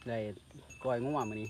ໄດ້ກ້ອຍງົວມື້ນີ້.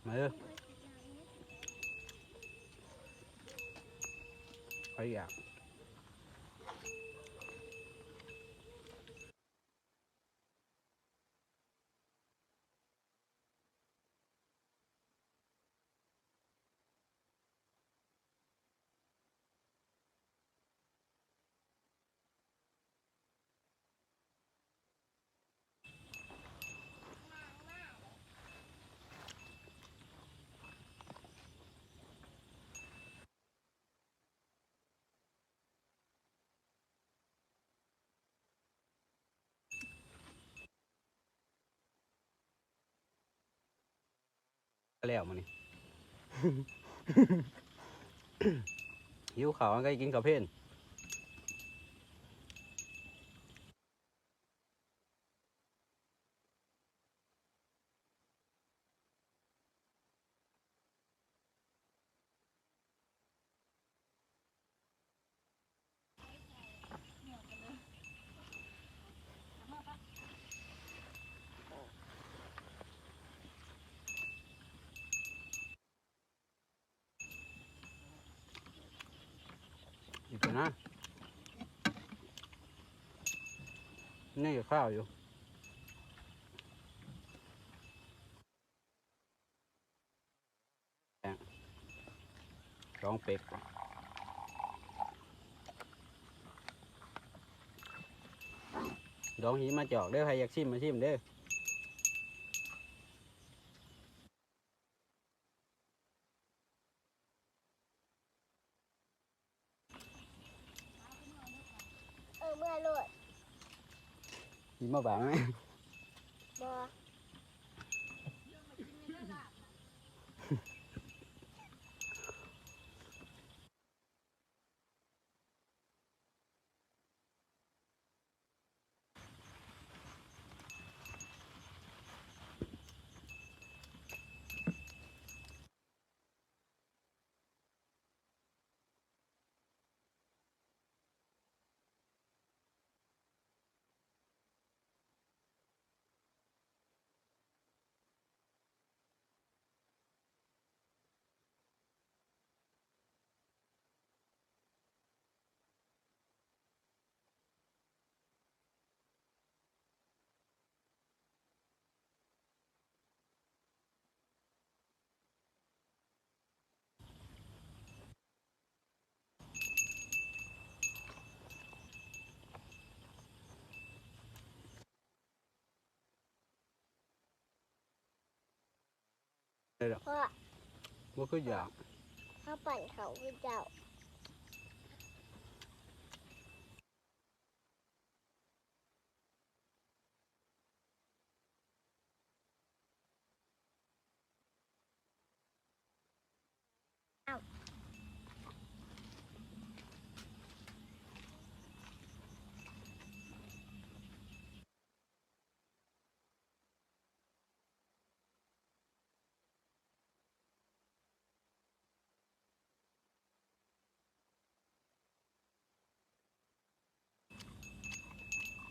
ມາເດີ ໃຜຢາກ. ແລ້ວມື້ນີ້ ຫິວເຂົ້າ ກໍໄດ້ກິນເຂົ້າເພນ. ອີກແລ້ວນະ ຍັງຄາວຢູ່. ສອງເປັກ ດອງຫິມະຈອກເດີ ໃຜຢາກຊິມມາຊິມເດີ. ເອີ ເມືອໂລດ. ຊິມາບາງ ບໍ່. ເພາະ ບໍ່ຄືຢາກ ເຮົາປັ່ນເຂົ້າຄືເຈົ້າ.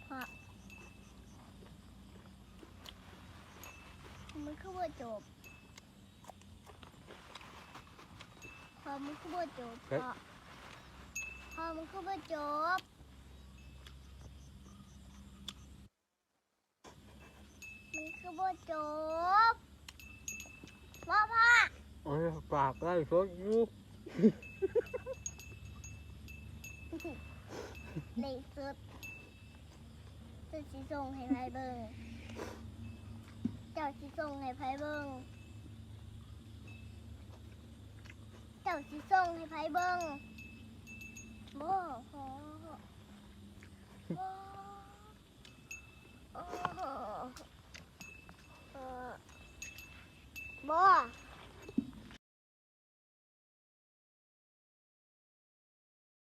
ເພາະ ມັນຄືບໍ່ຈົບ ເພາະມັນຄືບໍ່ຈົບ ເພາະ ເພາະມັນຄືບໍ່ຈົບ. ມັນຄືບໍ່ຈົບ ເພາະ ເພາະ ໂອ້ຍ ປາກໄລສົດຢູ່ ໄລສົດ ເຈົ້າຊິສົ່ງໃຫ້ໃຜເບິ່ງ? ເຈົ້າຊິສົ່ງໃຫ້ໃຜເບິ່ງ? ຊິສົ່ງໃຫ້ໃຜເບິ່ງ? ບໍ່ ບໍ່ ບໍ່ ບໍ່.